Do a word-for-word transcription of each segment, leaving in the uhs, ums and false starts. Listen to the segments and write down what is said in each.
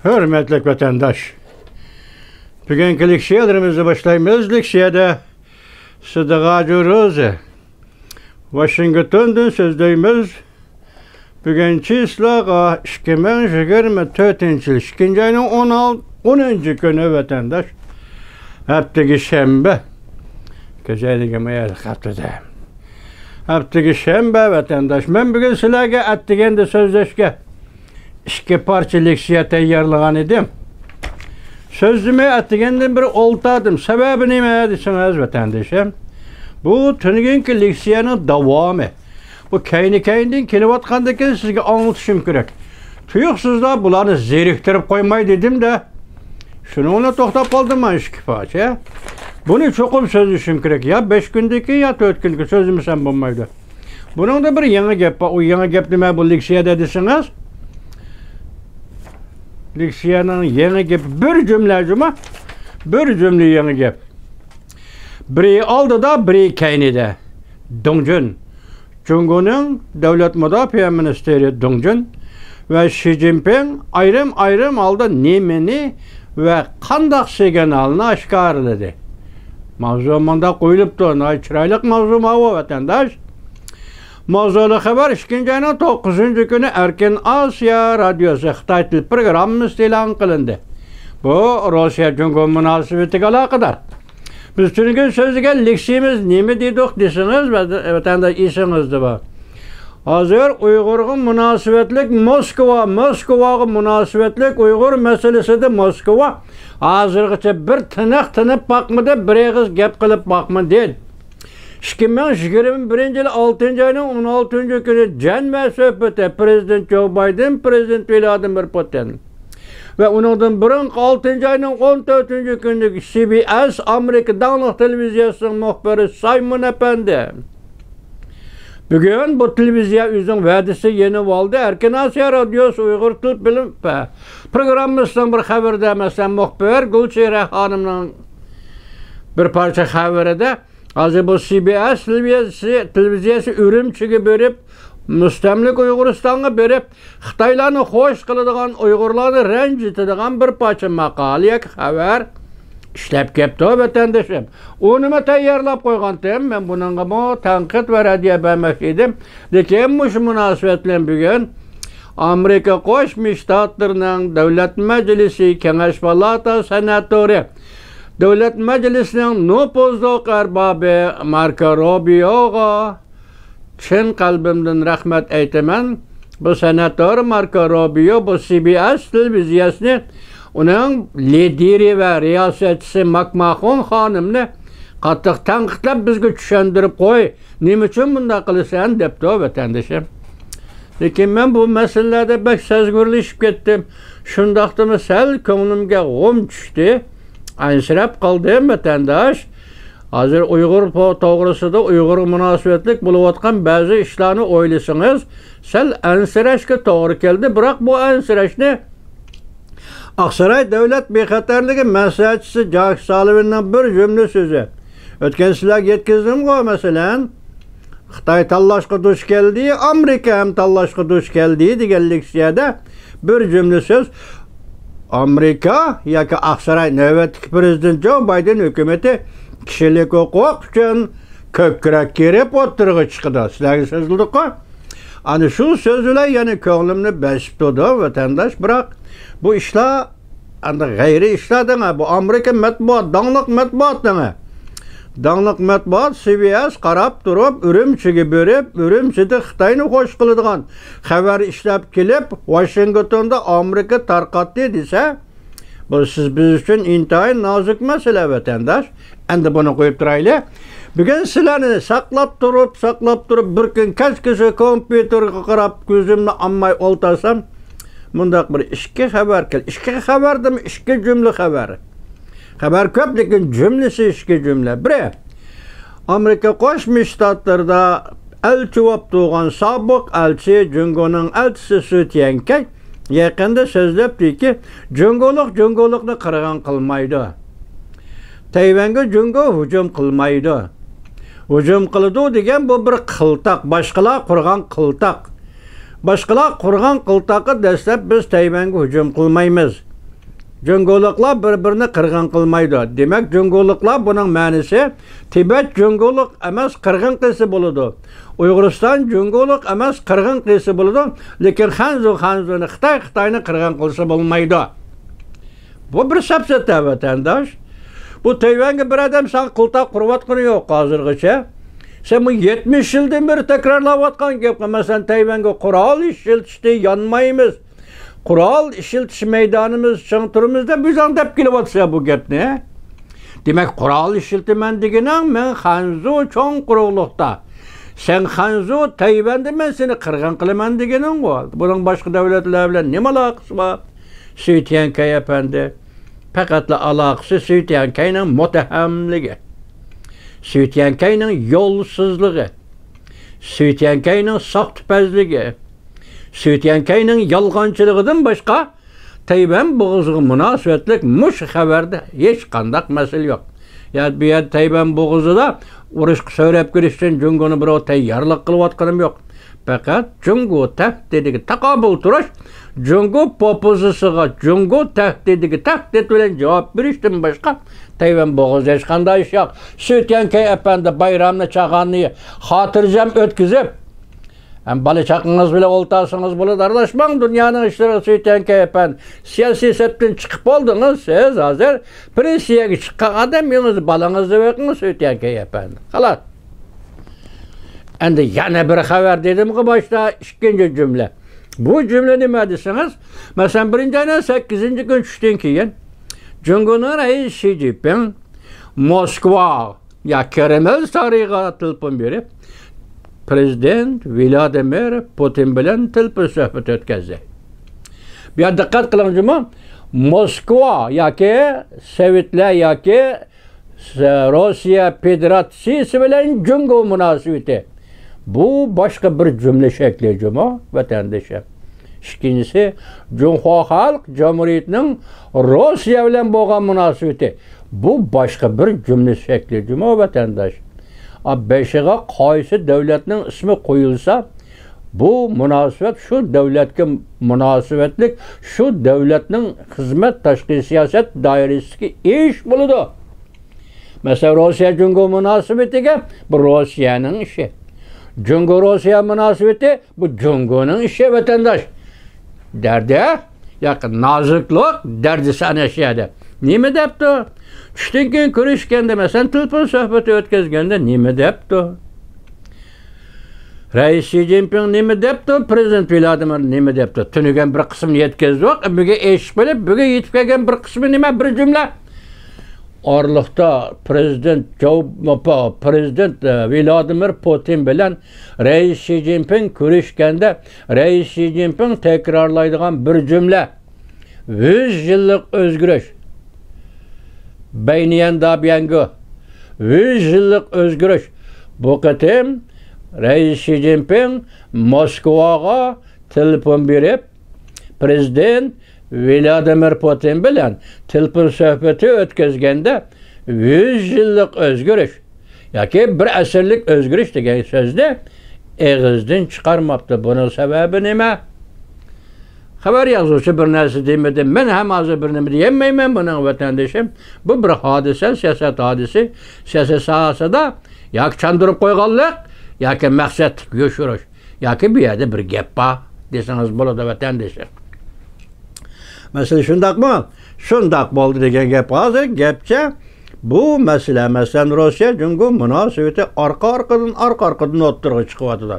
ھۆرمەتلىك ۋەتەنداش، بۈگۈنكى لېكسىيەلىرىمىزنى باشلايمىز. لېكسىيەدە سىدىغاجۇ روزى ۋاشىنگتوندىن سۆزلەيمىز. بۈگۈن چىسلاغا ئىككى مىڭ يىگىرمە تۆتىنچى يىل ئىككىنچى ئاينىڭ ئون ئالتىنچى كۈنى ۋەتەنداش. ھەپتىگە شەنبە. كەچەيلىگەن ھەپتىدە. ھەپتىگە شەنبە ۋەتەنداش. مەن بۈگۈن سىلەرگە ئەتىگەندە سۆزلەشكە ئىككى پارچە لېكسىيە تەييارلىغان ئىدىم. سۆزلىمەي ئەتىگەندىن بىر ئولتۇردۇم. سەۋەبى نېمە دېسىڭىز، ۋەتەندىشىم، بۇ تۈنۈگۈنكى لېكسىيەنىڭ داۋامى. بۇ كەينى-كەينىدىن كېلىۋاتقاندىكىن سىزگە ئاڭلىتىشىم كېرەك. تۇيۇقسىزلا بۇلارنى زېرىكتۈرۈپ قويماي دېدىم-دە. شۇنىڭ بىلەن توختاپ قالدىم مانا ئىككى پارچە. بۇنى چوقۇم سۆزلىشىم كېرەك. يا بەش كۈندىن كېيىن، يا تۆت كۈندىن كېيىن سۆزلىمىسەم بولمايدۇ. بۇنىڭدا بىر يېڭى گەپ بار. ئۇ يېڭى گەپ نېمە بۇ لېكسىيەدە دېسىڭىز؟ لېكسىيەنىڭ يېڭى گېپى بىر جۈملە جۇما. بىر جۈملە يېڭى گەپ. بىرى ئالدىدا، بىرى كەينىدە. دۇڭجۈن. جۇڭگونىڭ دۆلەت مۇداپىئە مىنىستىرى دۇڭجۈن ۋە شى جىنپىڭ ئايرىم-ئايرىم ھالدا نېمىنى ۋە قانداق سىگنالنى ئاشكارىلىدى؟ ماۋزۇ مۇنداق قويۇلۇپتۇ، ناھايىتى چىرايلىق ماۋزۇ ماۋۇ، ۋەتەنداش. ماۋزۇلۇق خەۋەر ئىككىنچى ئاينىڭ توققۇزىنچى كۈنى ئەركىن ئاسىيا رادىيوسى خىتاي تىل پروگراممىسىدا ئېلان قىلىندى. بۇ روسىيە جۇڭگو مۇناسىۋىتىگە ئالاقىدار. بىز تۈنۈگۈن سۆزلىگەن لېكسىيىمىز نېمە دېدۇق دېسىڭىز، ۋەتەنداش ئېسىڭىزدە بار. ھازىر ئۇيغۇرغا مۇناسىۋەتلىك موسكۋا، موسكۋاغا مۇناسىۋەتلىك ئۇيغۇر مەسىلىسىدە موسكۋا ھازىرغىچە بىر تىنىق تىنىپ باقمىدى، بىر ئېغىز گەپ قىلىپ باقمىدى. ئىككى مىڭ يىگىرمە بىرىنچى يىل ئالتىنچى ئاينىڭ ئون ئالتىنچى كۈنى جەنۋە سۆھبىتى، پىرېزىدېنت جو بايدېن، پىرېزىدېنت ۋلادىمىر پۇتىن ۋە ئۇنىڭدىن بۇرۇنقى ئالتىنچى ئاينىڭ ئون تۆتىنچى كۈنىدىكى سى بى ئېس ئامېرىكا داڭلىق تېلېۋىزىيەسىنىڭ مۇخبىرى سايمون ئەپەندى. بۈگۈن بۇ تېلېۋىزىيە ئۆزىنىڭ ۋەدىسى يېنىۋالدى. ئەركىن ئاسىيا رادىيوسى ئۇيغۇر تىل بىلىم پە-، پروگراممىسىنىڭ بىر خەۋىرىدە، مەسىلەن، مۇخبىر گۈلچېھرە خانىمنىڭ بىر پارچە خەۋىرىدە، ھازىر بۇ سى بى ئېس تېلېۋىزىيەسى، تېلېۋىزىيەسى ئۈرۈمچىگە بېرىپ، مۇستەملىكە ئۇيغۇرىستانغا بېرىپ، خىتايلارنى خوش قىلىدىغان، ئۇيغۇرلارنى رەنجىتىدىغان بىر پارچە ماقالە ياكى خەۋەر ئىشلەپ كەپتۇ، ۋەتەندىشىم. ئۇنىمۇ تەييارلاپ قويغانتىم. مەن بۇنىڭغىمۇ تەنقىد ۋە رەددىيە بەرمەكچى ئىدىم. لېكىن مۇشۇ مۇناسىۋەت بىلەن بۈگۈن ئامېرىكا قوشما شتاتلىرىنىڭ دۆلەت مەجلىسى كېڭەش پالاتا سېناتورى، دۆلەت مەجلىسىنىڭ نوپۇزلۇق ئەربابى ماركو روبىيوغا چىن قەلبىمدىن رەھمەت ئېيتىمەن. بۇ سېناتور ماركو روبىيو بۇ سى بى ئېس تېلېۋىزىيەسىنى، ئۇنىڭ لىدىرى ۋە رىياسەتچىسى ماكماخون خانىمنى قاتتىق تەنقىدلەپ، بىزگە چۈشەندۈرۈپ قوي، نېمە ئۈچۈن بۇنداق قىلىسەن دەپتۇ، ۋەتەندىشىم. لېكىن مەن بۇ مەسىلىلەردە بەك سەزگۈرلىشىپ كەتتىم. شۇنداقتىمۇ سەل كۆڭلۈمگە غۇم چۈشتى. ئەنسىرەپ قالدىم، ۋەتەنداش. ھازىر ئۇيغۇر پو-، توغرىسىدا، ئۇيغۇرغا مۇناسىۋەتلىك بولۇۋاتقان بەزى ئىشلارنى ئويلىسىڭىز، سەل ئەنسىرەشكە توغرا كەلدى. بىراق بۇ ئەنسىرەشنى ئاقساراي دۆلەت بىخەتەرلىكى مەسلىھەتچىسى جاك سالىۋىننىڭ بىر جۈملە سۆزى. ئۆتكەن سىلەرگە يەتكۈزدۈمغۇ، مەسىلەن، خىتاي تاللاشقا دۇچ كەلدى، ئامېرىكا ھەم تاللاشقا دۇچ كەلدى دېگەن لېكسىيەدە بىر جۈملە سۆز، ئامېرىكا ياكى ئاقساراي نۆۋەتتىكى پىرېزىدېنت جو بايدېن ھۆكۈمىتى كىشىلىك ھوقۇق ئۈچۈن كۆكرەك كېرىپ ئوتتۇرىغا چىقىدۇ. سىلەرگە سۆزلىدۇققۇ؟ ئەنە شۇ سۆز بىلەن يەنە كۆڭلۈمنى بېسىپ تۇردى، ۋەتەنداش. بىراق بۇ ئىشلار ئەمدى غەيرىي ئىشلار دەڭە، بۇ ئامېرىكا مەتبۇئات، داڭلىق مەتبۇئات دەڭە. داڭلىق مەتبۇئات سى بى ئېس قاراپ تۇرۇپ، ئۈرۈمچىگە بېرىپ، ئۈرۈمچىدە خىتاينى خوش قىلىدىغان خەۋەر ئىشلەپ كېلىپ، ۋاشىنگتوندا ئامېرىكا تارقاتتى دېسە، بۇ سىز بىز ئۈچۈن ئىنتايىن نازۇك مەسىلە، ۋەتەنداش. ئەمدى بۇنى قويۇپ تۇرايلى. بۈگۈن سىلەرنى ساقلاپ تۇرۇپ، ساقلاپ تۇرۇپ، بىر كۈن كەچكىسى كومپيۇتېرغا قاراپ، كۆزۈمنى ئالماي ئولتۇرسام، مۇنداق بىر ئىككى خەۋەر كەل-، ئىككى خەۋەر دېمە، ئىككى جۈملە خەۋەر. خەۋەر كۆپ، لېكىن جۈملىسى ئىككى جۈملە. بىرى، ئامېرىكا قوشما شتاتلىرىدا ئەلچى بولۇپ تۇرغان سابىق ئەلچى، جۇڭگونىڭ ئەلچىسى سۈ تيەنكەي يېقىندا سۆزلەپتىكى، جۇڭگولۇق جۇڭگولۇقنى قىرغىن قىلمايدۇ. تەيۋەنگە جۇڭگو ھۇجۇم قىلمايدۇ. ھۇجۇم قىلىدۇ دېگەن بۇ بىر قىلتاق، باشقىلار قۇرغان قىلتاق. باشقىلار قۇرغان قىلتاققا دەسلەپ بىز تەيۋەنگە ھۇجۇم قىلمايمىز. جۇڭگولۇقلار بىر-بىرىنى قىرغىن قىلمايدۇ. دېمەك، جۇڭگولۇقلار، بۇنىڭ مەنىسى، تىبەت جۇڭگولۇق ئەمەس، قىرغىن قىلسا بولىدۇ. ئۇيغۇرىستان جۇڭگولۇق ئەمەس، قىرغىن قىلسا بولىدۇ. لېكىن خەنزۇ خەنزۇنى، خىتاي خىتاينى قىرغىن قىلسا بولمايدۇ. بۇ بىر سەپسەتە، ۋەتەنداش. بۇ تەيۋەنگە بىر ئادەم ساڭا قىلتاق قۇرۇۋاتقىنى يوق ھازىرغىچە. سەن بۇ يەتمىش يىلدىن بېرى تەكرارلاۋاتقان گەپ. مەسىلەن، تەيۋەنگە قورال ئىشلىتىشتىن يانمايمىز. قورال ئىشلىتىش مەيدانىمىز چىڭ تۇرىمىز دەپ ئۆزۈڭ دەپ كېلىۋاتىسەن بۇ گەپنى. دېمەك، قورال ئىشلىتىمەن دېگىنىڭ، مەن خەنزۇ چوڭ قۇرۇقلۇقتا، سەن خەنزۇ تەيۋەندە، مەن سېنى قىرغىن قىلىمەن دېگىنىڭغۇ. بۇنىڭ باشقا دۆلەتلەر بىلەن نېمە ئالاقىسى بار؟ سۈي تيەنكەي ئەپەندى، پەقەتلا ئالاقىسى سۈي تيەنكەينىڭ مۇتتەھەملىكى، سۈي تيەنكەينىڭ يولسىزلىقى، سۈي تيەنكەينىڭ ساختىپەزلىكى، سۈي تيەنكەينىڭ يالغانچىلىقىدىن باشقا تەيۋەن بوغۇزىغا مۇناسىۋەتلىك مۇشۇ خەۋەردە ھېچقانداق مەسىلە يوق. يا بۇ يەردە تەيۋەن بوغۇزىدا ئۇرۇشقا سۆرەپ كىرىشتىن جۇڭگونى بىراۋ تەييارلىق قىلىۋاتقىنىمۇ يوق. پەقەت جۇڭگو تەھدىتىگە تاقابىل تۇرۇش، جۇڭگو پوپوزىسىغا جۇڭگو تەھدىتىگە تەھدىت بىلەن جاۋاب بېرىشتىن باشقا تەيۋەن بوغۇزىدا ھېچقانداق ئىش يوق. سۈي تيەنكەي ئەپەندى بايرامنى، چاغاننى خاتىرجەم ئۆتكۈزۈپ، ھەم بالا چاقىڭىز بىلەن ئولتۇرسىڭىز بولىدۇ، ئارىلاشماڭ دۇنيانىڭ ئىشلىرىغا. سۈي تيەنكەي ئەپەندى، سىياسىي سەپتىن چىقىپ بولدىڭىز، سىز ھازىر پېنسىيەگە چىققان ئادەم، ئۆيىڭىزدە بالىڭىزنى بېقىڭ، سۈي تيەنكەي ئەپەندى. خالاس. ئەمدى يەنە بىر خەۋەر دېدىمغۇ باشتا، ئىككىنچى جۈملە. بۇ جۈملە نېمە دېسىڭىز، مەسىلەن، بىرىنچى ئاينىڭ سەككىزىنچى كۈنى چۈشتىن كېيىن جۇڭگونىڭ رەئىسى شى جىنپىڭ موسكۋا يا كرېمىل سارىيىغا تېلېفون بېرىپ، پىرېزىدېنت ۋلادىمىر پۇتىن بىلەن تېلېفون سۆھبىتى ئۆتكۈزدى. بۇ يەردە دىققەت قىلىڭ جۇمۇ، موسكۋا ياكى سوۋېتلار ياكى روسىيە فېدېراتسىيىسى بىلەن جۇڭگو مۇناسىۋىتى. بۇ باشقا بىر جۈملە شەكلى جۇمۇ، ۋەتەندىشىم. ئىككىنچىسى، جۇڭخۇا خەلق جۇمھۇرىيىتىنىڭ روسىيە بىلەن بولغان مۇناسىۋىتى. بۇ باشقا بىر جۈملە شەكلى جۇمۇ، ۋەتەنداش. ئا، بېشىغا قايسى دۆلەتنىڭ ئىسمى قويۇلسا، بۇ مۇناسىۋەت شۇ دۆلەتكە مۇناسىۋەتلىك، شۇ دۆلەتنىڭ خىزمەت، تاشقى سىياسەت دائىرىسىدىكى ئىش بولىدۇ. مەسىلەن، روسىيە جۇڭگو مۇناسىۋىتىگە، بۇ روسىيەنىڭ ئىشى. جۇڭگو روسىيە مۇناسىۋىتى، بۇ جۇڭگونىڭ ئىشى، ۋەتەنداش. دەردى ياكى نازۇكلۇق دەردىسى ئەنە شۇ يەردە. نېمە دەپتۇ؟ چۈشتىن كېيىن كۆرۈشكەندە، مەسىلەن، تېلېفون سۆھبىتى ئۆتكۈزگەندە نېمە دەپتۇ؟ رەئىس شى جىنپىڭ نېمە دەپتۇ؟ پىرېزىدېنت ۋلادىمىر نېمە دەپتۇ؟ تۈنۈگۈن بىر قىسمىنى يەتكۈزدۇق، بۈگۈن ئېشىپ قېلىپ، بۈگۈن يېتىپ كەلگەن بىر قىسمى نېمە؟ بىر جۈملە. ئارىلىقتا پىرېزىدېنت جو، پىرېزىدېنت، ئە، ۋلادىمىر پۇتىن بىلەن رەئىس شى جىنپىڭ كۆرۈشكەندە، رەئىس شى جىنپىڭ تەكرارلايدىغان بىر جۈملە. يۈز يىللىق ئۆزگىرىش. بەينىيەن دابيەنگۇ. يۈز يىللىق ئۆزگىرىش. بۇ قېتىم رەئىس شى جىنپىڭ موسكۋاغا تېلېفون بېرىپ، پىرېزىدېنت ۋلادىمىر پۇتىن بىلەن تېلېفون سۆھبىتى ئۆتكۈزگەندە، يۈز يىللىق ئۆزگىرىش ياكى بىر ئەسىرلىك ئۆزگىرىش دېگەن سۆزنى ئېغىزدىن چىقارماپتۇ. بۇنىڭ سەۋەبى نېمە؟ خەۋەر يازغۇچى بىر نەرسە دېمىدى. مەن ھەم ھازىر بىر نېمە دېيەلمەيمەن بۇنىڭ، ۋەتەندىشىم. بۇ بىر ھادىسە، سىياسەت ھادىسى. سىياسەت ساھەسىدە ياكى چاندۇرۇپ قويغانلىق، ياكى مەقسەتلىك يوشۇرۇش، ياكى بۇ يەردە بىر گەپ بار دېسىڭىز بولىدۇ، ۋەتەندىشىم. مەسىلە شۇنداقمۇ؟ شۇنداق بولدى دېگەن گەپ. ھازىر گەپچە بۇ مەسىلە، مەسىلەن، روسىيە جۇڭگو مۇناسىۋىتى ئارقا-ئارقىدىن، ئارقا-ئارقىدىن ئوتتۇرىغا چىقىۋاتىدۇ.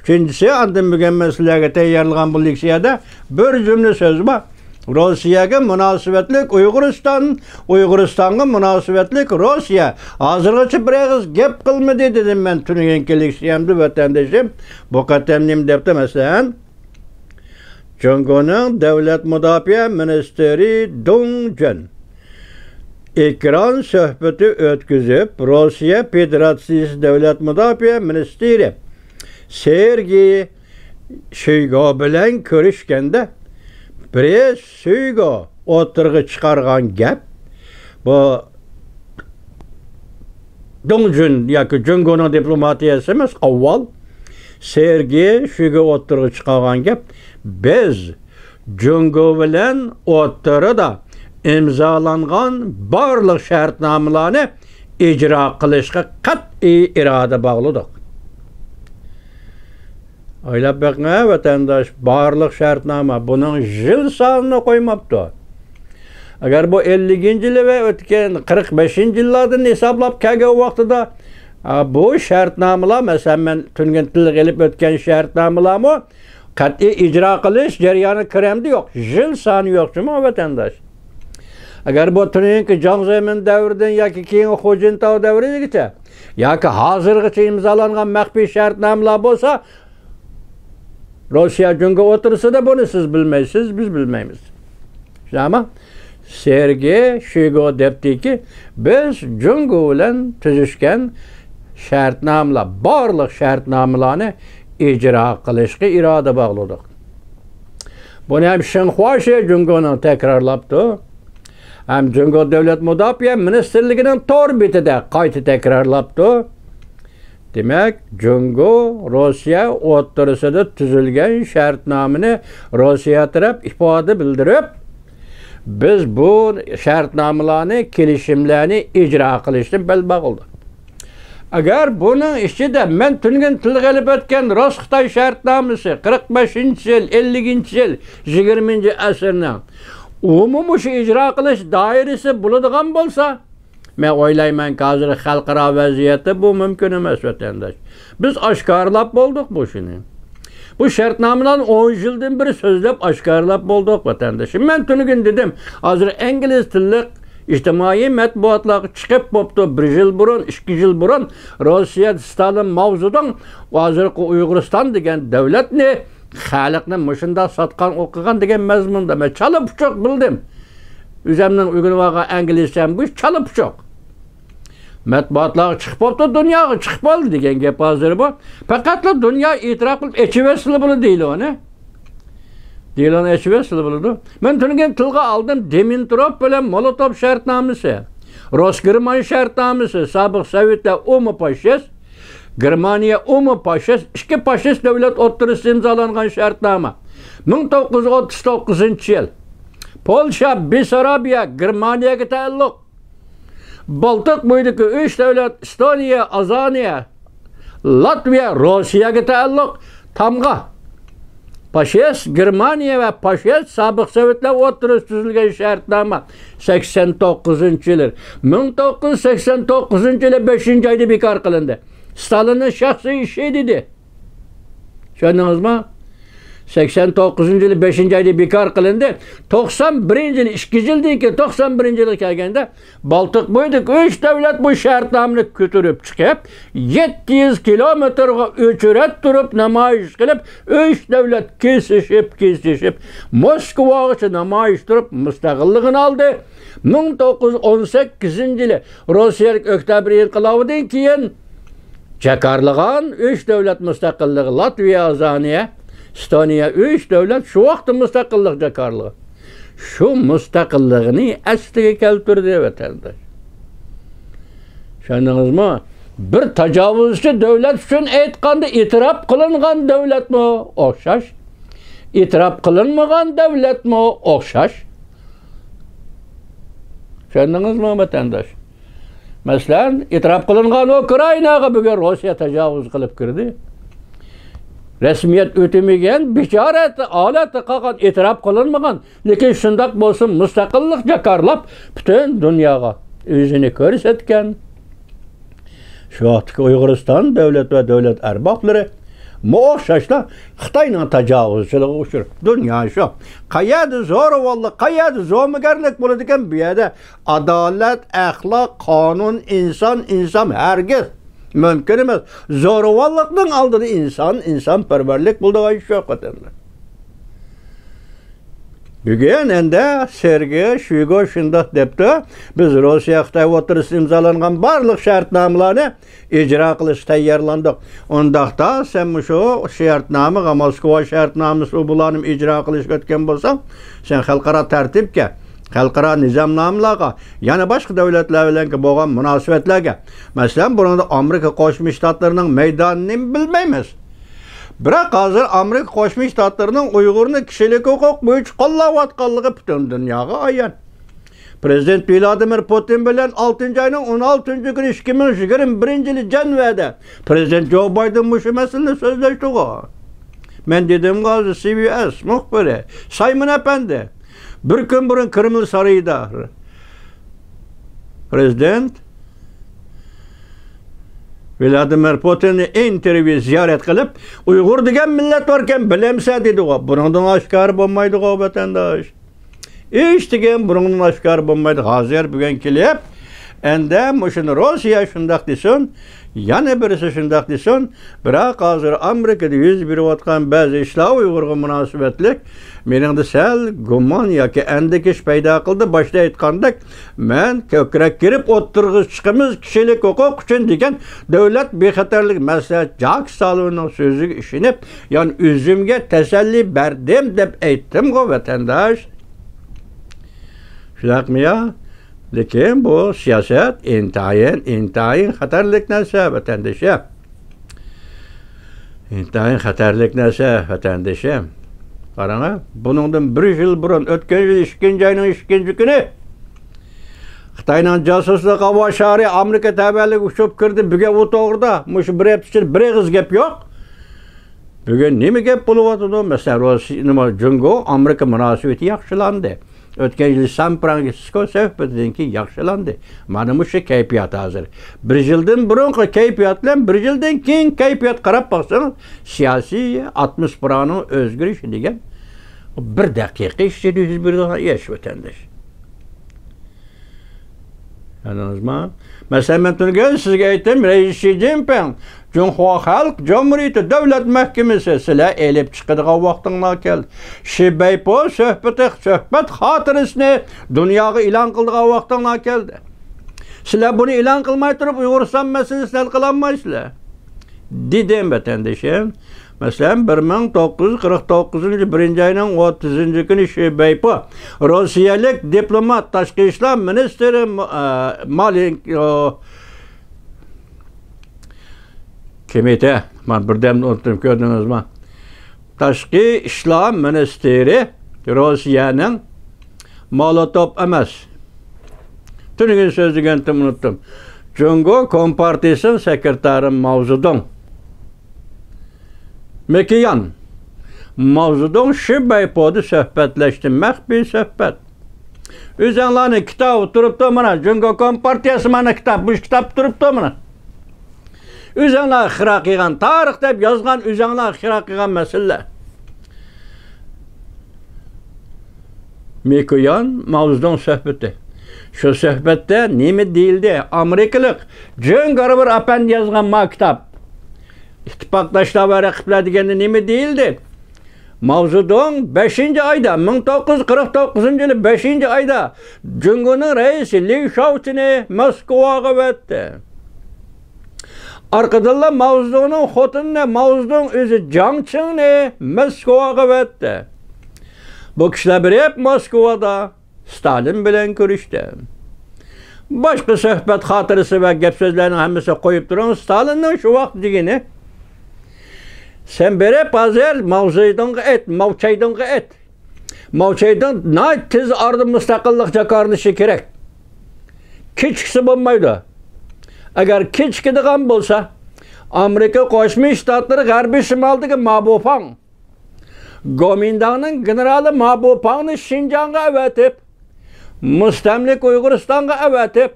ئۈچىنچىسى، ئاندىن بۈگۈن مەسىلىگە تەييارلىغان بۇ لېكسىيەدە بىر جۈملە سۆز بار. روسىيەگە مۇناسىۋەتلىك ئۇيغۇرىستان، ئۇيغۇرىستانغا مۇناسىۋەتلىك روسىيە ھازىرغىچە بىر ئېغىز گەپ قىلمىدى دېدىم مەن تۈنۈگۈنكى لېكسىيەمدە، ۋەتەندىشىم. بۇ قېتىم نېمە دەپتۇ، مەسىلەن؟ جۇڭگونىڭ دۆلەت مۇداپىئە مىنىستىرى دۇڭ جۈن ئېكران سۆھبىتى ئۆتكۈزۈپ، روسىيە فېدېراتسىيىسى دۆلەت مۇداپىئە مىنىستىرى سېرگېي شويگۇ بىلەن كۆرۈشكەندە، برېس شويگۇ ئوتتۇرىغا چىقارغان گەپ، بۇ دۇڭ جۈن ياكى جۇڭگونىڭ دىپلوماتىيەسى ئەمەس، ئاۋۋال سېرگېي شويگۇ ئوتتۇرىغا چىقارغان گەپ، بىز جۇڭگو بىلەن ئوتتۇرىدا ئىمزالانغان بارلىق شەرتنامىلەرنى ئىجرا قىلىشقا قەتئىي ئىرادە باغلىدۇق. ئويلاپ بېقىڭ، ۋەتەنداش، بارلىق شەرتنامە، بۇنىڭ يىل سانىنى قويماپتۇ. ئەگەر بۇ ئەللىكىنچى يىلى ۋە ئۆتكەن قىرىق بەشىنچى يىللاردىن ھېسابلاپ كەلگەن ۋاقتىدا، ئا، بۇ شەرتنامىلار، مەسىلەن، مەن تۈنۈگۈن تىلغا ئېلىپ ئۆتكەن شەرتنامىلارمۇ قەتئىي ئىجرا قىلىش جەريانى كىرەمدە يوق، يىل سانى يوق جۇمۇ، ۋەتەنداش. ئەگەر بۇ تۈنۈگۈنكى جاڭ زېمىن دەۋرىدىن ياكى كېيىنكى خۇجىنتاۋ دەۋرىگىچە ياكى ھازىرغىچە ئىمزالانغان مەخپىي شەرتنامىلار بولسا، روسىيە جۇڭگو ئوتتۇرىسىدا بۇنى سىز بىلمەيسىز، بىز بىلمەيمىز. شۇنداقمۇ؟ سېرگېي شويگۇ دەپتىكى، بىز جۇڭگو بىلەن تۈزۈشكەن شەرتنامىلەر، بارلىق شەرتنامىلەرنى ئىجرا قىلىشقا ئىرادە باغلىدۇق. بۇنى ھەم شىنخۇا شى جۇڭگونىڭ تەكرارلاپتۇ، ھەم جۇڭگو دۆلەت مۇداپىئە مىنىستىرلىكىنىڭ تور بېتىدە قايتا تەكرارلاپتۇ. دېمەك، جۇڭگو روسىيە ئوتتۇرىسىدا تۈزۈلگەن شەرتنامىنى روسىيە تەرەپ ئىپادە بىلدۈرۈپ، بىز بۇ شەرتنامىلەرنى، كېلىشىملەرنى ئىجرا قىلىشتىن بەل باغلىدۇق. ئەگەر بۇنىڭ ئىچىدە مەن تۈنۈگۈن تىلغا ئېلىپ ئۆتكەن رۇس-خىتاي شەرتنامىسى، قىرىق بەشىنچى يىل، ئەللىكىنچى يىل، يىگىرمىنچى ئەسىرنىڭ، ئۇمۇ مۇشۇ ئىجرا قىلىش دائىرىسى بولىدىغان بولسا، مەن ئويلايمەنكى، ھازىر خەلقئارا ۋەزىيەتتە بۇ مۇمكىن ئەمەس، ۋەتەنداش. بىز ئاشكارىلاپ بولدۇق بۇ ئىشنى. بۇ شەرتنامىلارنى ئون يىلدىن بېرى سۆزلەپ ئاشكارىلاپ بولدۇق، ۋەتەنداش. مەن تۈنۈگۈن دېدىم، ھازىر ئىنگلىز تىللىق ئىجتىمائىي مەتبۇئاتلارغا چىقىپ بوپتۇ، بىر يىل بۇرۇن، ئىككى يىل بۇرۇن روسىيەدە ستالىن، ماۋزېدۇڭ ھازىرقى ئۇيغۇرىستان دېگەن دۆلەتنى خەلقنى مۇشۇنداق ساتقان، ئوقۇغان دېگەن مەزمۇندا مەن چالا پۇچۇق بىلدىم. ئۆزۈمنىڭ ئۆگىنىۋالغان ئىنگلىزچەم بۇ چالا پۇچۇق. مەتبۇئاتلارغا چىقىپ بوپتۇ، دۇنياغا چىقىپ بولدى دېگەن گەپ ھازىر بۇ. پەقەتلا دۇنيا ئېتىراپ قىلىپ ئېچىۋەتسىلا بولىدۇ دېلونى. دېلونى ئېچىۋەتسىلا بولىدۇ. مەن تۈنۈگۈن تىلغا ئالدىم، دىمىتروف بىلەن مولوتوف شەرتنامىسى، روس-گېرمان شەرتنامىسى، سابىق سوۋېتلەر ئۇمۇ پاشىست، گېرمانىيە ئۇمۇ پاشىست، ئىككى پاشىست دۆلەت ئوتتۇرىسىدا ئىمزالانغان شەرتنامە. مىڭ توققۇز يۈز ئوتتۇز توققۇزىنچى يىل. پولشا، بېسسارابىيە گېرمانىيەگە تەئەللۇق. بالتىق بويىدىكى ئۈچ دۆلەت، ئېستونىيە، ئازانىيە، لاتۋىيە روسىيەگە تەئەللۇق. تامغا. پاشىست گېرمانىيە ۋە پاشىست سابىق سوۋېتلار ئوتتۇرىسىدا تۈزۈلگەن شەرتنامە سەكسەن توققۇزىنچى يىلى، مىڭ توققۇز يۈز سەكسەن توققۇزىنچى يىلى بەشىنچى ئايدا بىكار قىلىندى. ستالىننىڭ شەخسىي ئىشى دېدى. چۈشەندىڭىزمۇ؟ سەكسەن توققۇزىنچى يىلى بەشىنچى ئايدا بىكار قىلىندى. توقسان بىرىنچى يىلى، ئىككى يىلدىن كېيىن، توقسان بىرىنچى يىلغا كەلگەندە، بالتىق بويىدىكى ئۈچ دۆلەت بۇ شەرتنامىنى كۆتۈرۈپ چىقىپ، يەتتە يۈز كىلومېتىرغا ئۆچرەت تۇرۇپ نامايىش قىلىپ، ئۈچ دۆلەت كېسىشىپ، كېسىشىپ، موسكۋاغىچە نامايىش تۇرۇپ مۇستەقىللىقىنى ئالدى. مىڭ توققۇز يۈز ئون سەككىزىنچى يىلى روسىيەلىك ئۆكتەبىر ئىنقىلابىدىن كېيىن جاكارلىغان ئۈچ دۆلەت مۇستەقىللىقى، لاتۋىيە، ئازانىيە، ئېستونىيە، ئۈچ دۆلەت شۇ ۋاقىتتا مۇستەقىللىق جاكارلىغان. شۇ مۇستەقىللىقىنى ئەسلىگە كەلتۈردى، ۋەتەنداش. چۈشەندىڭىزمۇ؟ بىر تاجاۋۇزچى دۆلەت ئۈچۈن ئېيتقاندا، ئېتىراپ قىلىنغان دۆلەتمۇ ئوخشاش، ئېتىراپ قىلىنمىغان دۆلەتمۇ ئوخشاش. چۈشەندىڭىزمۇ، ۋەتەنداش؟ مەسىلەن، ئېتىراپ قىلىنغان ئۇكرائىناغا بۈگۈن روسىيە تاجاۋۇز قىلىپ كىردى. رەسمىيەت ئۆتىمىگەن، بىچارە ھالەتتە قالغان، ئېتىراپ قىلىنمىغان، لېكىن شۇنداق بولسىمۇ مۇستەقىللىق جاكارلاپ، پۈتۈن دۇنياغا ئۆزىنى كۆرسەتكەن. شۇ ۋاقىتتىكى ئۇيغۇرىستان دۆلەت ۋە دۆلەت ئەربابلىرى مۇ ئوخشاشلا خىتاينىڭ تاجاۋۇزچىلىقىغا ئۇچراپ، دۇنيا شۇ. قەيەردە زورىۋاللىق، قەيەردە زومىگەرلىك بولىدىكەن، بۇ يەردە ئادالەت، ئەخلاق، قانۇن، ئىنسان، ئىنسان ھەرگىز مۇمكىن ئەمەس. زورىۋاللىقنىڭ ئالدىدا ئىنسان، ئىنسانپەرۋەرلىك بولىدىغان ئىش يوق، ۋەتەنداش. بۈگۈن ئەندى سېرگېي شويگۇ شۇنداق دەپتۇ، بىز روسىيە، خىتاي ئوتتۇرىسىدا ئىمزالانغان بارلىق شەرتنامىلەرنى ئىجرا قىلىشقا تەييارلاندۇق. ئۇنداقتا سەن مۇشۇ شەرتنامىغا، موسكۋا شەرتنامىسى، ئۇ بۇلارنى ئىجرا قىلىشقا ئۆتكەن بولساڭ، سەن خەلقئارا تەرتىپكە، خەلقئارا نىزامنامىلارغا، يەنە باشقا دۆلەتلەر بىلەنكى بولغان مۇناسىۋەتلەرگە، مەسىلەن، بۇنىڭدا ئامېرىكا قوشما شتاتلىرىنىڭ مەيدانىنى بىلمەيمىز. بىراق ھازىر ئامېرىكا قوشما شتاتلىرىنىڭ ئۇيغۇرنى كىشىلىك ھوقۇق بويىچە قوللاۋاتقانلىقى پۈتۈن دۇنياغا ئايان. پرېزىدېنت ۋلادىمىر پۇتىن بىلەن ئالتىنچى ئاينىڭ ئون ئالتىنچى كۈنى ئىككى مىڭ يىگىرمە بىرىنچى يىلى جەنۋەدە پرېزىدېنت جو بايدېن مۇشۇ مەسىلىنى سۆزلەشتىغۇ. مەن دېدىمغۇ، سى بى ئېس مۇخبىرى سايمون ئەپەندى بىر كۈن بۇرۇن كرېمل سارىيىدا پرېزىدېنت ۋلادىمىر پۇتىننى ئىنتېرۋيۇ زىيارەت قىلىپ، ئۇيغۇر دېگەن مىللەت باركەن، بىلەمسەن؟ دېدىغۇ. بۇنىڭدىن ئاشكارا بولمايدىغۇ، ۋەتەنداش. ھېچ دېگەن بۇنىڭدىن ئاشكارا بولمايدۇ. ھازىر بۈگۈن كېلىپ، ئەندى مۇشۇنى روسىيە شۇنداق دېسۇن، يەنە بىرسى شۇنداق دېسۇن، بىراق ھازىر ئامېرىكىدا يۈز بېرىۋاتقان بەزى ئىشلار ئۇيغۇرغا مۇناسىۋەتلىك مېنىڭدە سەل گۇمان ياكى ئەندىكىش پەيدا قىلدى. باشتا ئېيتقاندەك، مەن كۆكرەك كېرىپ ئوتتۇرىغا چىقىمىز كىشىلىك ھوقۇق ئۈچۈن دېگەن دۆلەت بىخەتەرلىك مەسلىھەت جاك سالوننىڭ سۆزىگە ئىشىنىپ، يەنى ئۆزۈمگە تەسەللى بەردىم دەپ ئېيتتىمغۇ، ۋەتەنداش. شۇنداقمۇ يا؟ لېكىن بۇ سىياسەت ئىنتايىن، ئىنتايىن خەتەرلىك نەرسە، ۋەتەندىشىم. ئىنتايىن خەتەرلىك نەرسە، ۋەتەندىشىم. قاراڭا، بۇنىڭدىن بىر يىل بۇرۇن، ئۆتكەن يىل ئىككىنچى ئاينىڭ ئىككىنچى كۈنى خىتاينىڭ جاسۇسلۇق ھاۋا شارى ئامېرىكا تەۋەلىكىگە ئۇچۇپ كىردى. بۈگۈن ئۇ توغرىدا مۇشۇ بىر ھەپتە ئىچىدە بىر ئېغىز گەپ يوق. بۈگۈن نېمە گەپ بولۇۋاتىدۇ؟ مەسىلەن، روسىيە، نېمە، جۇڭگو، ئامېرىكا مۇناسىۋىتى ياخشىلاندى. ئۆتكەن يىلى سان فرانسىسكو سۆھبىتىدىن كېيىن ياخشىلاندى. مانا مۇشۇ كەيپىيات ھازىر. بىر يىلدىن بۇرۇنقى كەيپىيات بىلەن بىر يىلدىن كېيىنكى كەيپىيات قاراپ باقسىڭىز، سىياسىي ئاتموسفېرانىڭ ئۆزگىرىشى دېگەن بىر دەقىقە ئىچىدە يۈز بېرىدىغان ئىش، ۋەتەنداش. ئاڭلىدىڭىزمۇ؟ مەسىلەن، مەن تۈنۈگۈن سىزگە ئېيتتىم، رەئىس شى جىنپىڭ، جۇڭخۇا خەلق جۇمھۇرىيىتى دۆلەت مەھكىمىسى، سىلەر ئېلىپ چىقىدىغان ۋاقتىڭلار كەلدى. شى بەيپو سۆھبىتى، سۆھبەت خاتىرىسىنى دۇنياغا ئېلان قىلىدىغان ۋاقتىڭلار كەلدى. سىلەر بۇنى ئېلان قىلماي تۇرۇپ، ئۇيغۇرىستان مەسىلىسىنى ھەل قىلالمايسىلەر، دېدىم، ۋەتەندىشىم. مەسىلەن، بىر مىڭ توققۇز يۈز قىرىق توققۇزىنچى يىل بىرىنچى ئاينىڭ ئوتتۇزىنچى كۈنى شى بەيپو، روسىيەلىك دىپلومات، تاشقى ئىشلار مىنىستىرى ما-، ئە، مالېنكو كىمىتى، مانا بىردەمدە ئۇنتۇپ كۆردىڭىزمۇ؟ تاشقى ئىشلار مىنىستىرى روسىيەنىڭ، مولوتوف ئەمەس. تۈنۈگۈن سۆزلىگەنتىم، ئۇنتۇم. جۇڭگو كومپارتىيىسىنىڭ سېكرېتارى ماۋزېدۇڭ. مېكيان. ماۋزېدۇڭ شى بەيپودا سۆھبەتلەشتى. مەخپىي سۆھبەت. ئۆزەڭلارنىڭ كىتابى تۇرۇپتۇ مانا. جۇڭگو كومپارتىيىسى مانا كىتاب. مۇشۇ كىتاب تۇرۇپتۇ مانا. ئۆزەڭلار ئىقرار قىلغان، تارىخ دەپ يازغان، ئۆزەڭلار ئىقرار قىلغان مەسىلىلەر. مېكيان، ماۋزېدۇڭ سۆھبىتى. شۇ سۆھبەتتە نېمە دېيىلدى؟ ئامېرىكىلىق جون گارۋېر ئەپەندى يازغان ما كىتاب، ئىتتىپاقداشلار ۋە رەقىبلەر دېگەندە نېمە دېيىلدى؟ ماۋزېدۇڭ بەشىنچى ئايدا، مىڭ توققۇز يۈز قىرىق توققۇزىنچى يىلى بەشىنچى ئايدا جۇڭگونىڭ رەئىسى لى شياۋچىنى موسكۋاغا ئەۋەتتى. ئارقىدىنلا ماۋزېدۇڭنىڭ خوتۇنىنى، ماۋزېدۇڭ ئۆزى جاڭ چىڭنى موسكۋاغا ئەۋەتتى. بۇ كىشىلەر بېرىپ موسكۋادا ستالىن بىلەن كۆرۈشتى. باشقا سۆھبەت خاتىرىسى ۋە گەپ سۆزلەرنىڭ ھەممىسىنى قويۇپ تۇرۇڭ. ستالىننىڭ شۇ ۋاقىت دېگىنى، سەن بېرىپ ھازىر ماۋزېدۇڭغا ئېيت، ماۋچەيدۇڭغا ئېيت. ماۋچەيدۇڭ ناھايىتى تېز ئارىدا مۇستەقىللىق جاكارلىشى كېرەك. كېچىكسە بولمايدۇ. ئەگەر كېچىكىدىغان بولسا، ئامېرىكا قوشما شتاتلىرى غەربىي شىمالدىكى مابۇفاڭ، گومىنداڭنىڭ گېنېرالى مابۇپاڭنى شىنجاڭغا ئەۋەتىپ، مۇستەملىكە ئۇيغۇرىستانغا ئەۋەتىپ،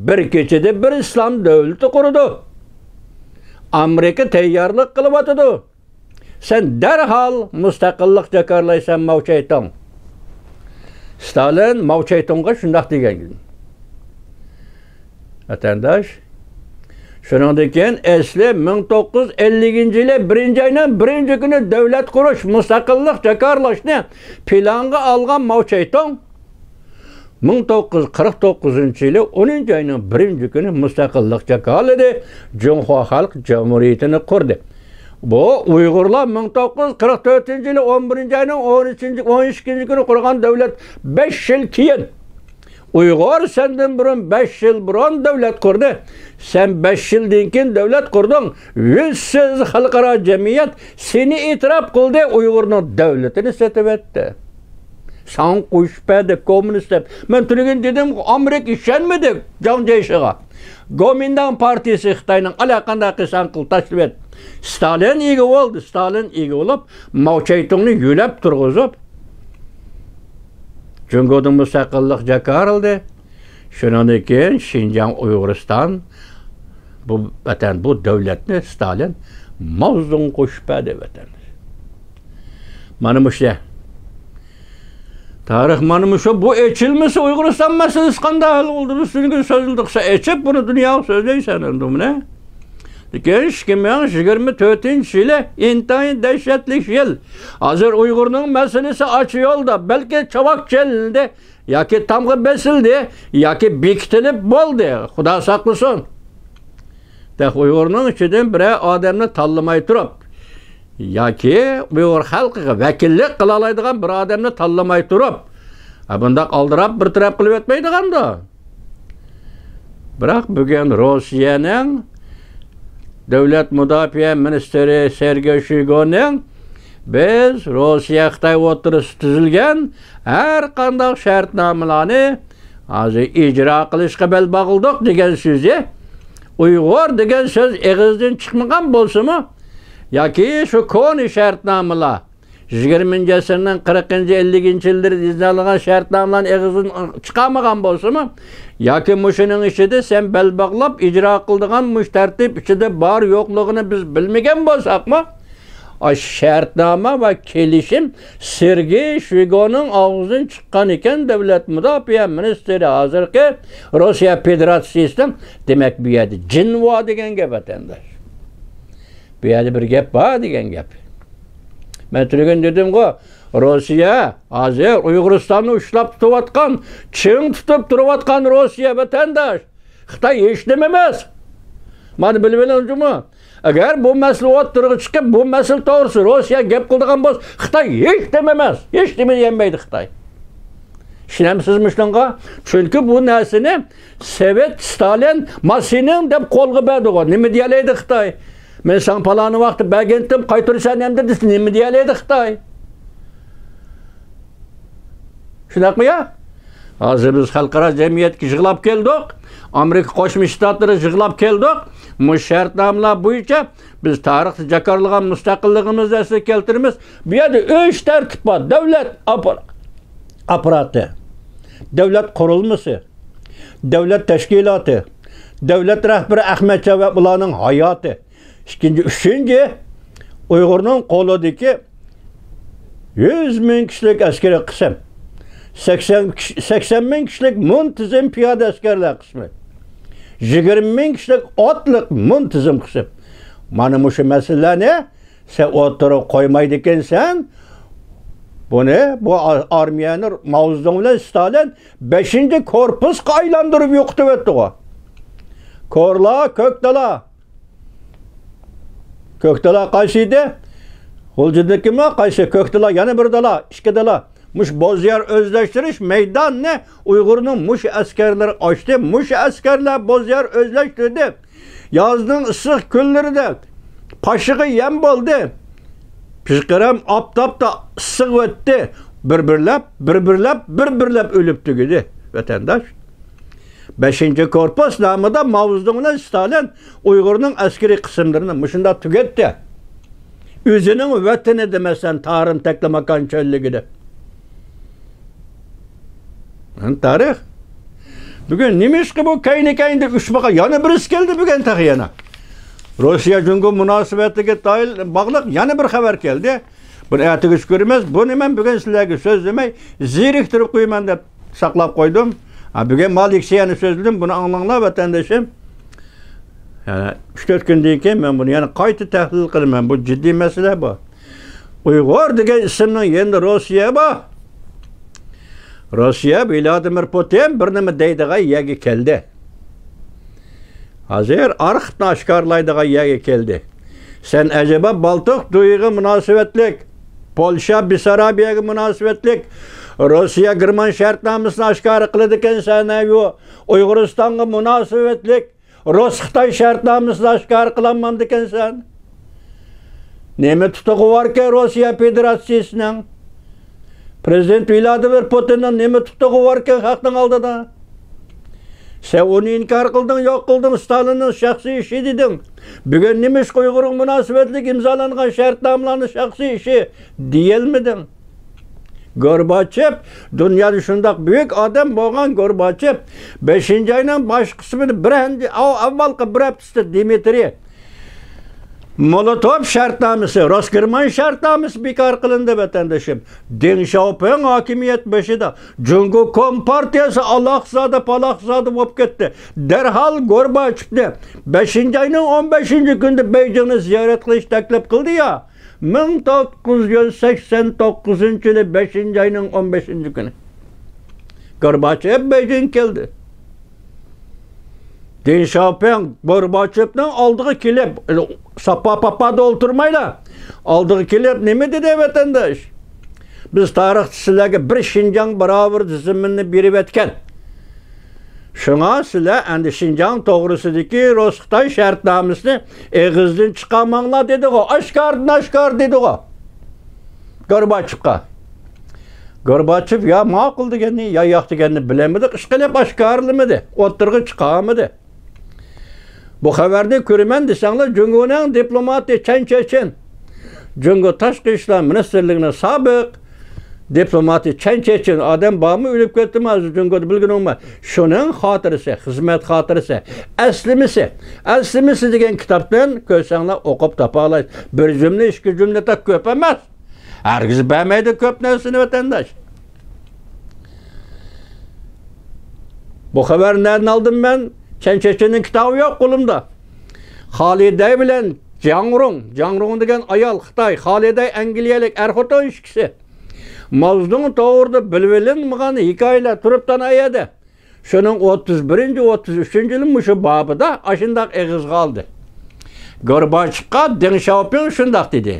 بىر كېچىدە بىر ئىسلام دۆلىتى قۇرىدۇ. ئامېرىكا تەييارلىق قىلىۋاتىدۇ. سەن دەرھال مۇستەقىللىق جاكارلايسەن، ماۋچەيتۇڭ. ستالىن ماۋچەيتۇڭغا شۇنداق دېگەن. ۋەتەنداش، شۇنىڭدىن كېيىن ئەسلى مىڭ توققۇز يۈز ئەللىكىنچى يىلى بىرىنچى ئاينىڭ بىرىنچى كۈنى دۆلەت قۇرۇش، مۇستەقىللىق جاكارلاشنى پىلانغا ئالغان ماۋچەيتۇڭ مىڭ توققۇز يۈز قىرىق توققۇزىنچى يىلى ئونىنچى ئاينىڭ بىرىنچى كۈنى مۇستەقىللىق جاكارلىدى، جۇڭخۇا خەلق جۇمھۇرىيىتىنى قۇردى. بۇ ئۇيغۇرلار مىڭ توققۇز يۈز قىرىق تۆتىنچى يىلى ئون بىرىنچى ئاينىڭ ئون ئۈچىنچى، ئون ئىككىنچى كۈنى قۇرغان دۆلەت بەش يىل كېيىن. ئۇيغۇر سەندىن بۇرۇن بەش يىل بۇرۇن دۆلەت قۇردى. سەن بەش يىلدىن كېيىن دۆلەت قۇردۇڭ. يۈزسىز خەلقئارا جەمئىيەت سېنى ئېتىراپ قىلدى، ئۇيغۇرنىڭ دۆلىتىنى سېتىۋەتتى. ساڭا قوشۇپ بەردى، كوممۇنىست دەپ. مەن تۈنۈگۈن دېدىمغۇ، ئامېرىكا ئىشەنمىدى جاڭ جيېشىغا. گومىنداڭ پارتىيىسى خىتاينىڭ ئالاقەنداق قىلساڭ قىل، تاشلىۋەت. ستالىن ئىگە بولدى، ستالىن ئىگە بولۇپ، ماۋ چېتۇڭنى يۆلەپ تۇرغۇزۇپ، جۇڭگودىن مۇستەقىللىق جاكارلىدى. شۇنىڭدىن كېيىن شىنجاڭ ئۇيغۇرىستان بۇ ۋەتەن، بۇ دۆلەتنى ستالىن ماۋزېدۇڭغا قوشۇپ بەردى ۋەتەن. مانا مۇشۇ. تارىخ مانا مۇشۇ. بۇ ئېچىلمىسا ئۇيغۇرىستان مەسىلىسى قانداق ھەل بولىدۇ؟ بىز سېنىڭ سۆزۈڭنى ئېچىپ بۇنى دۇنياغا سۆزلەيسەن ئەمدى بۇنى. لېكىن ئىككى مىڭ يىگىرمە تۆتىنچى يىلى ئىنتايىن دەھشەتلىك يىل. ھازىر ئۇيغۇرنىڭ مەسىلىسى ئاچ يولدا، بەلكى چاۋاك چېلىندى. ياكى تامغا بېسىلدى، ياكى بېكىتىلىپ بولدى. خۇدا ساقلىسۇن. تېخى ئۇيغۇرنىڭ ئىچىدىن بىرەر ئادەمنى تاللىماي تۇرۇپ، ياكى ئۇيغۇر خەلقىگە ۋەكىللىك قىلالايدىغان بىر ئادەمنى تاللىماي تۇرۇپ، ھە، بۇنداق ئالدىراپ بىر تەرەپ قىلىۋەتمەيدىغاندۇ. بىراق بۈگۈن روسىيەنىڭ دۆلەت مۇداپىئە مىنىستىرى سېرگېي شويگۇنىڭ، بىز روسىيە خىتاي ئوتتۇرىسىدا تۈزۈلگەن ھەر قانداق شەرتنامىلارنى ھازىر ئىجرا قىلىشقا بەل باغلىدۇق دېگەن سۆزى، ئۇيغۇر دېگەن سۆز ئېغىزدىن چىقمىغان بولسىمۇ، ياكى شۇ كونا شەرتنامىلار، يىگىرمىنچى ئەسىرنىڭ قىرىقىنچى، ئەللىكىنچى يىللىرى ئىمزالانغان شەرتنامىلارنى ئېغىزدىن چىقارمىغان بولسىمۇ، ياكى مۇشۇنىڭ ئىچىدە سەن بەل باغلاپ ئىجرا قىلىدىغان مۇشۇ تەرتىپ ئىچىدە بار يوقلۇقىنى بىز بىلمىگەن بولساقمۇ، ئاشۇ شەرتنامە ۋە كېلىشىم سېرگېي شويگۇنىڭ ئاغزىدىن چىققان ئىكەن، دۆلەت مۇداپىئە مىنىستىرى ھازىرقى روسىيە فېدېراتسىيىسىنىڭ، دېمەك، بۇ يەردە جىنۋا دېگەن گەپ، ۋەتەنداش. بۇ يەردە بىر گەپ بار دېگەن گەپ. مەن تۈنۈگۈن دېدىمغۇ، روسىيە ھازىر ئۇيغۇرىستاننى ئۇشلاپ تۇتۇۋاتقان، چىڭ تۇتۇپ تۇرۇۋاتقان روسىيە، ۋەتەنداش. خىتاي ھېچ نېمە ئەمەس. مانا بىلىۋېلىڭ جۇمۇ. ئەگەر بۇ مەسىلە ئوتتۇرىغا چىقىپ، بۇ مەسىلە توغرىسىدا روسىيە گەپ قىلىدىغان بولسا، خىتاي ھېچ نېمە ئەمەس. ھېچ نېمە دېيەلمەيدۇ خىتاي. ئىشىنەمسىزمۇ شۇنىڭغا؟ چۈنكى بۇ نەرسىنى سوۋېت ستالىن ما سېنىڭ دەپ قولغا بەردىغۇ. نېمە دېيەلەيدۇ خىتاي؟ مەن ساڭا پالانى ۋاقىتتا بەرگەنتىم، قايتۇرىسەن ئەمدى دېسە، نېمە دېيەلەيدۇ خىتاي؟ شۇنداقمۇ يا؟ ھازىر بىز خەلقئارا جەمئىيەتكە يىغلاپ كەلدۇق. ئامېرىكا قوشما شتاتلىرى يىغلاپ كەلدۇق. مۇشۇ شەرتنامىلار بويىچە بىز تارىختا جاكارلىغان مۇستەقىللىقىمىزنى ئەسلىگە كەلتۈرىمىز. بۇ يەردە ئۈچ تەرتىپ بار. دۆلەت ئاپپار-، ئاپپاراتى، دۆلەت قۇرۇلمىسى، دۆلەت تەشكىلاتى، دۆلەت رەھبىرى ئەخمەتجان ۋە ئۇلارنىڭ ھاياتى. ئىككىنچى، ئۈچىنچى، ئۇيغۇرنىڭ قولىدىكى يۈز مىڭ كىشىلىك ئەسكىرىي قىسىم، سەكسەن كىشى، سەكسەن مىڭ كىشىلىك مۇنتىزىم پىيادە ئەسكەرلەر قىسمى، يىگىرمە مىڭ كىشىلىك ئاتلىق مۇنتىزىم قىسىم. مانا مۇشۇ مەسىلىلەرنى سەن ئوتتۇرىغا قويمايدىكەنسەن. بۇنى، بۇ ئا-، ئارمىيەنى ماۋزېدۇڭ بىلەن ستالىن بەشىنچى كورپۇسقا ئايلاندۇرۇپ يوقىتىۋەتتىغۇ. كورلا، كۆك دالا. كۆك دالا قايسى ئىدى؟ غۇلجىدىكىمۇ قايسى؟ كۆك دالا، يەنە بىر دالا، ئىككى دالا. مۇشۇ بوزيار ئۆزلەشتۈرۈش مەيدانىنى ئۇيغۇرنىڭ مۇشۇ ئەسكەرلىرى ئاچتى. مۇشۇ ئەسكەرلەر بوزيار ئۆزلەشتۈردى. يازنىڭ ئىسسىق كۈنلىرىدە پاشىغا يەم بولدى. پىژقىرام ئاپتاپتا ئىسسىغىۋەتتى. بىر-بىرلەپ، بىر-بىرلەپ، بىر-بىرلەپ ئۆلۈپ تۈگىدى، ۋەتەنداش. بەشىنچى كورپۇس نامىدا ماۋزېدۇڭ بىلەن ستالىن ئۇيغۇرنىڭ ئەسكىرىي قىسىملىرىنى مۇشۇنداق تۈگەتتى. ئۆزىنىڭ ۋەتىنىدە، مەسىلەن، تارىم تەكلىماكان چۆللۈكىدە. مانا تارىخ. بۈگۈن نېمىشقا بۇ كەينى-كەينىدە ئۈچ بولغان؟ يەنە بىرسى كەلدى بۈگۈن تېخى يەنە. روسىيە جۇڭگو مۇناسىۋەتلىكى تايىل باغلىق يەنە بىر خەۋەر كەلدى. بۇنى ئەتىگىچە كۆرىمىز. بۇنى مەن بۈگۈن سىلەرگە سۆزلىمەي، زېرىكتۈرۈپ قويىمەن دەپ ساقلاپ قويدۇم. ھا، بۈگۈن ما لېكسىيەنى سۆزلىدىم. بۇنى ئاڭلاڭلار، ۋەتەندىشىم. يەنە ئۈچ تۆت كۈندىن كېيىن مەن بۇنى يەنە قايتا تەھلىل قىلىمەن. بۇ جىددىي مەسىلە بۇ. ئۇيغۇر دېگەن ئىسىمنىڭ يېنىدا روسىيە بار. روسىيە، ۋلادىمىر پۇتىن بىر نېمە دەيدىغان يەرگە كەلدى. ھازىر ئارخىپنى ئاشكارىلايدىغان يەرگە كەلدى. سەن ئەجەبا بالتىق دۇيىغا مۇناسىۋەتلىك، پولشا، بېسسارابىيەگە مۇناسىۋەتلىك، روسىيە، گېرمان شەرتنامىسىنى ئاشكارا قىلىدىكەنسەن، ھە، يۇ-، ئۇيغۇرىستانغا مۇناسىۋەتلىك، رۇس-خىتاي شەرتنامىسىنى ئاشكارا قىلالمامدىكەنسەن؟ نېمە تۇتۇقى باركەن روسىيە فېدېراتسىيىسىنىڭ؟ پرېزىدېنت ۋلادىمىر پۇتىننىڭ نېمە تۇتۇقى باركەن خەقنىڭ ئالدىدا؟ سەن ئۇنى ئىنكار قىلدىڭ، يوق قىلدىڭ، ستالىننىڭ شەخسىي ئىشى دېدىڭ. بۈگۈن نېمىشقا ئۇيغۇرغا مۇناسىۋەتلىك ئىمزالانغان شەرتنامىلارنىڭ شەخسىي ئىشى دېيەلمىدىڭ؟ گورباچېف، دۇنيادا شۇنداق بۈيۈك ئادەم بولغان گورباچېف، بەشىنچى ئاينىڭ باش قىسمىدا بىر ھەمدە ئاۋ-، ئاۋۋالقى بىر ھەپتىسىدە دىمىترىي مولوتوف شەرتنامىسى، روسگېرمان شەرتنامىسى بىكار قىلىندى، ۋەتەندىشىم. دېڭ شياۋپىڭ ھاكىمىيەت بېشىدا، جۇڭگو كومپارتىيەسى ئالاقزادە پالاقزادە بولۇپ كەتتى. دەرھال گورباچېفنى بەشىنچى ئاينىڭ ئون بەشىنچى كۈنىدە بېيجىڭنى زىيارەت قىلىش تەكلىپ قىلدى يا. مىڭ توققۇز يۈز سەكسەن توققۇزىنچى يىلى بەشىنچى ئاينىڭ ئون بەشىنچى كۈنى گورباچېف بېيجىڭغا كەلدى. دېڭ شياۋپىڭ گورباچېفنىڭ ئالدىغا كېلىپ، ساپا پاپادا ئولتۇرمايلا، ئالدىغا كېلىپ نېمە دېدى، ۋەتەنداش؟ بىز تارىختا سىلەرگە بىر شىنجاڭ باراۋىرى زېمىننى بېرىۋەتكەن. شۇڭا سىلەر ئەمدى شىنجاڭ توغرىسىدىكى رۇس-خىتاي شەرتنامىسىنى ئېغىزدىن چىقارماڭلار دېدىغۇ، ئاشكارىدىن ئاشكارا دېدىغۇ گورباچېفقا. گورباچېف يا ماقۇل دېگەننى، يا ياق دېگەننى بىلەلمىدى، ئىشقىلىپ ئاشكارىلىمىدى، ئوتتۇرىغا چىقارمىدى. بۇ خەۋەرنى كۆرىمەن دېسەڭلار، جۇڭگونىڭ دىپلوماتى چەن چېچىن، جۇڭگو تاشقى ئىشلار مىنىستىرلىكىنىڭ سابىق دىپلوماتى چەن چېچىن، ئادەم بارمۇ، ئۆلۈپ كەتتىمۇ ھازىر جۇڭگودا بىلگىنىڭ بار. شۇنىڭ خاتىرىسى، خىزمەت خاتىرىسى، ئەسلىمىسى، ئەسلىمىسى دېگەن كىتابتىن كۆرسەڭلار ئوقۇپ تاپالايسىز. بىر جۈملە، ئىككى جۈملە، تاق كۆپ ئەمەس. ھەرگىز بەرمەيدۇ كۆپ نەرسىنى ۋەتەنداش. بۇ خەۋەرنى نەدىن ئالدىم مەن؟ چەن چېچىننىڭ كىتابى يوق قولۇمدا. خالىدەي بىلەن جاڭرۇڭ، جاڭرۇڭ دېگەن ئايال خىتاي، خالىدەي ئەنگلىيەلىك ئەر-خوتۇن ئىككىسى. ماۋزېدۇڭ توغرىدا بىلىۋېلىنمىغان ھېكايىلەر تۇرۇپتۇ ئانا يەردە. شۇنىڭ ئوتتۇز بىرىنچى، ئوتتۇز ئۈچىنچى يىلى مۇشۇ بابىدا ئاشۇنداق ئېغىزغا ئالدى. گورباچېفقا دېڭ شياۋپىڭ شۇنداق دېدى.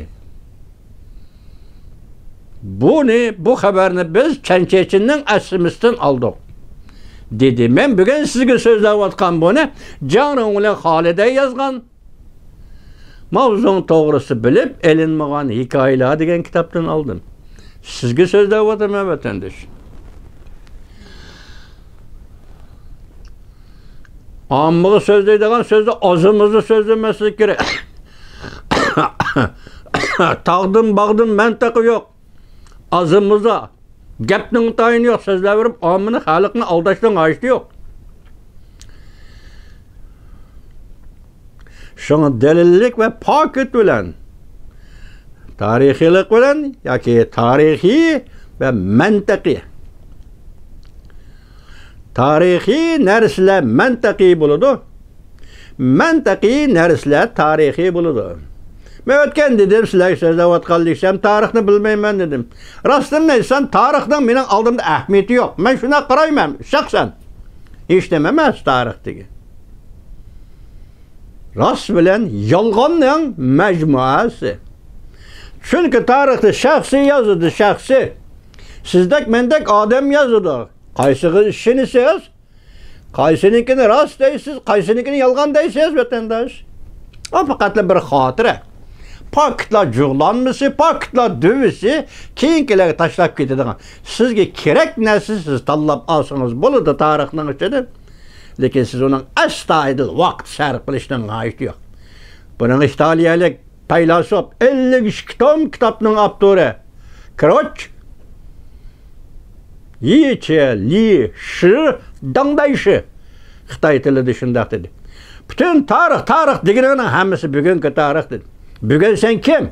بۇنى، بۇ خەۋەرنى بىز چەن چېچىننىڭ ئەسلىمىسىدىن ئالدۇق، دېدى. مەن بۈگۈن سىزگە سۆزلەۋاتقان بۇنى جاڭرۇڭ بىلەن خالىدەي يازغان. ماۋزېدۇڭ توغرىسى بىلىپ ئېلىنمىغان ھېكايىلەر دېگەن كىتابتىن ئالدىم. سىزگە سۆزلەۋاتىمەن، ۋەتەنداش. ئاممىغا سۆزلەيدىغان سۆزنى ئازىمىزدا سۆزلىمەسلىك كېرەك. تاغدىن باغدىن مەنتىقە يوق. ئازىمىزدا گەپنىڭ تايىنى يوق، سۆزلەۋېرىپ ئاممىنى، خەلقنى ئالداشنىڭ ھاجىتى يوق. شۇڭا دەلىللىك ۋە پاكىت بىلەن، تارىخىيلىق بىلەن ياكى تارىخىي ۋە مەنتىقىي. تارىخىي نەرسىلەر مەنتىقىي بولىدۇ، مەنتىقىي نەرسىلەر تارىخىي بولىدۇ. مەن ئۆتكەن دېدىم، سىلەرگە سۆزلەۋاتقان دېسەم، تارىخنى بىلمەيمەن دېدىم. راستىنى ئېيتسام، تارىخنىڭ مېنىڭ ئالدىمدا ئەھمىيىتى يوق. مەن شۇنداق قارايمەن شەخسەن. ھېچنېمە ئەمەس تارىخ دېگەن. راست بىلەن يالغاننىڭ مەجمۇئەسى. چۈنكى تارىخنى شەخسىي يازىدۇ، شەخسىي. سىزدەك مەندەك ئادەم يازىدۇ. قايسىغا ئىشىنىسىز؟ قايسىنىڭكىنى راست دەيسىز، قايسىنىڭكىنى يالغان دەيسىز، ۋەتەنداش؟ ئۇ پەقەتلا بىر خاتىرە. پاكىتلار جۇغلانمىسى، پاكىتلار دۈۋىسى، كېيىنكىلەرگە تاشلاپ كېتىدىغان. سىزگە كېرەك نەرسىنى سىز تاللاپ ئالسىڭىز بولىدۇ تارىخنىڭ ئىچىدىن. لېكىن سىز ئۇنىڭ ئەستايىدىل ۋاقىت سەرپ قىلىشنىڭ ھاجىتى يوق. بۇنىڭ ئىتالىيەلىك پەيلاسوپ، ئەللىك ئىككى توم كىتابنىڭ ئاپتورى كروچ، يى چې لى شى داڭداي شى، خىتاي تىلىدا شۇنداق دېدى. پۈتۈن تارىخ، تارىخ دېگىنىڭنىڭ ھەممىسى بۈگۈنكى تارىخ دېدى. بۈگۈن سەن كىم؟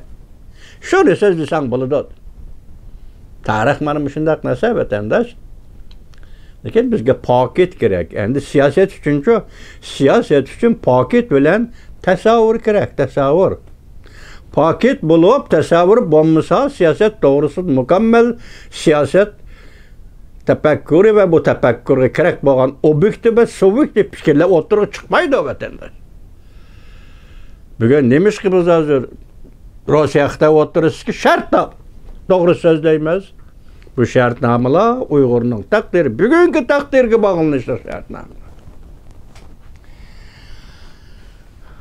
شۇنى سۆزلىسەڭ بولىدۇ. تارىخ مانا مۇشۇنداق نەرسە، ۋەتەنداش. لېكىن بىزگە پاكىت كېرەك. ئەمدى سىياسەت ئۈچۈنچۇ؟ سىياسەت ئۈچۈن پاكىت بىلەن تەسەۋۋۇر كېرەك، تەسەۋۋۇر. پاكىت بولۇپ، تەسەۋۋۇر بولمىسا، سىياسەت توغرىسىدا مۇكەممەل سىياسەت تەپەككۇرى ۋە بۇ تەپەككۇرغا كېرەك بولغان ئوبيېكتىپ ۋە سۇبيېكتىپ پىكىرلەر ئوتتۇرىغا چىقمايدۇ، ۋەتەنداش. بۈگۈن نېمىشقا بىز ھازىر روسىيە، خىتاي ئوتتۇرىسىدىكى شەرت توغرا سۆزلەيمىز؟ بۇ شەرتنامىلار ئۇيغۇرنىڭ تەقدىرى، بۈگۈنكى تەقدىرىگە باغلىنىشلىق شەرتنامىلار.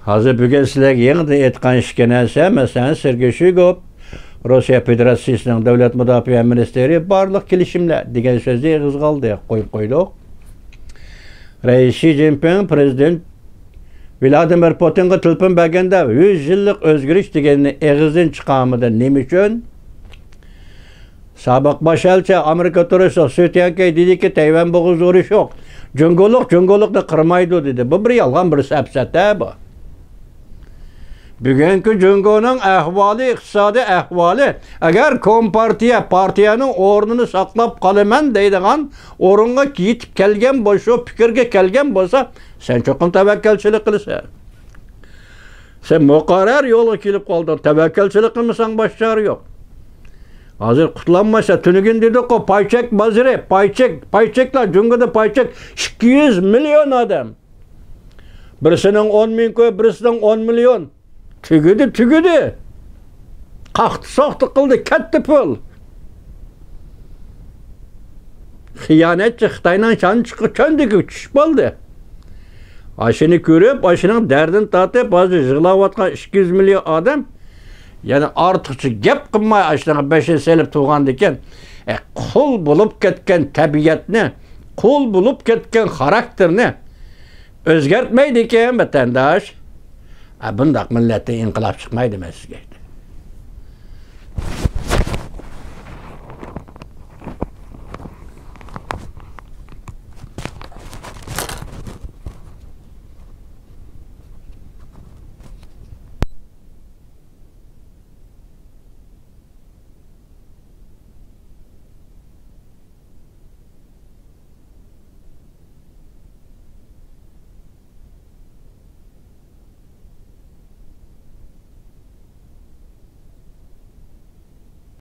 ھازىر بۈگۈن سىلەرگە يېڭىدىن ئېيتقان ئىككى نەرسە، مەسىلەن، سېرگېي شويگۇ روسىيە فېدېراتسىيىسىنىڭ دۆلەت مۇداپىئە مىنىستىرى بارلىق كېلىشىملەر دېگەن سۆزنى ئېغىزغا ئالدى. قويۇپ قويدۇق. رەئىس شى جىنپىڭ پىرېزىدېنت ۋلادىمىر پۇتىنغا تېلېفون بەرگەندە، يۈز يىللىق ئۆزگىرىش دېگەننى ئېغىزدىن چىقارمىدى. نېمە ئۈچۈن؟ سابىق باش ئەلچى، ئامېرىكا تۇرۇشلۇق سۈ تيەنكەي دېدىكى، تەيۋەن بوغۇزدا ئۇرۇش يوق. جۇڭگولۇق جۇڭگولۇقنى قىرمايدۇ دېدى. بۇ بىر يالغان، بىر سەپسەتە بۇ. بۈگۈنكى جۇڭگونىڭ ئەھۋالى، ئىقتىسادىي ئەھۋالى، ئەگەر كومپارتىيە پارتىيەنىڭ ئورنىنى ساقلاپ قالىمەن دەيدىغان ئورۇنغا يېتىپ كەلگەن بولسا، شۇ پىكىرگە كەلگەن بولسا، سەن چوقۇم تەۋەككەلچىلىك قىلىسەن. سەن مۇقەررەر يولغا كېلىپ قالدىڭ، تەۋەككەلچىلىك قىلمىساڭ باشقا چارە يوق. ھازىر قۇتۇلالمايسەن. تۈنۈگۈن دېدۇققۇ، پاي چەك بازىرى، پاي چەك، پاي چەكلەر، جۇڭگودا پاي چەك، ئىككى يۈز مىليون ئادەم. بىرسىنىڭ ئون مىڭ كوي، بىرسىنىڭ ئون مىليون. تۈگىدى، تۈگىدى. قاقتى ساقتى قىلدى، كەتتى پۇل. خىيانەتچى خىتاينىڭ شانى چىققا چۆندىكى چۈشۈپ قالدى. ئاشۇنى كۆرۈپ، ئاشۇنىڭ دەردىنى تارتىپ، ھازىر يىغلاۋاتقان ئىككى يۈز مىليون ئادەم، يەنە ئارتۇقچە گەپ قىلماي، ئاشۇنىڭغا بېشىنى سېلىپ تۇرغاندىكىن، ئە، قۇل بولۇپ كەتكەن تەبىئەتنى، قۇل بولۇپ كەتكەن خاراكتېرنى ئۆزگەرتمەيدىكەن، ۋەتەنداش. ئە، بۇنداق مىللەتتىن ئىنقىلاب چىقمايدۇ، مەن سىزگە.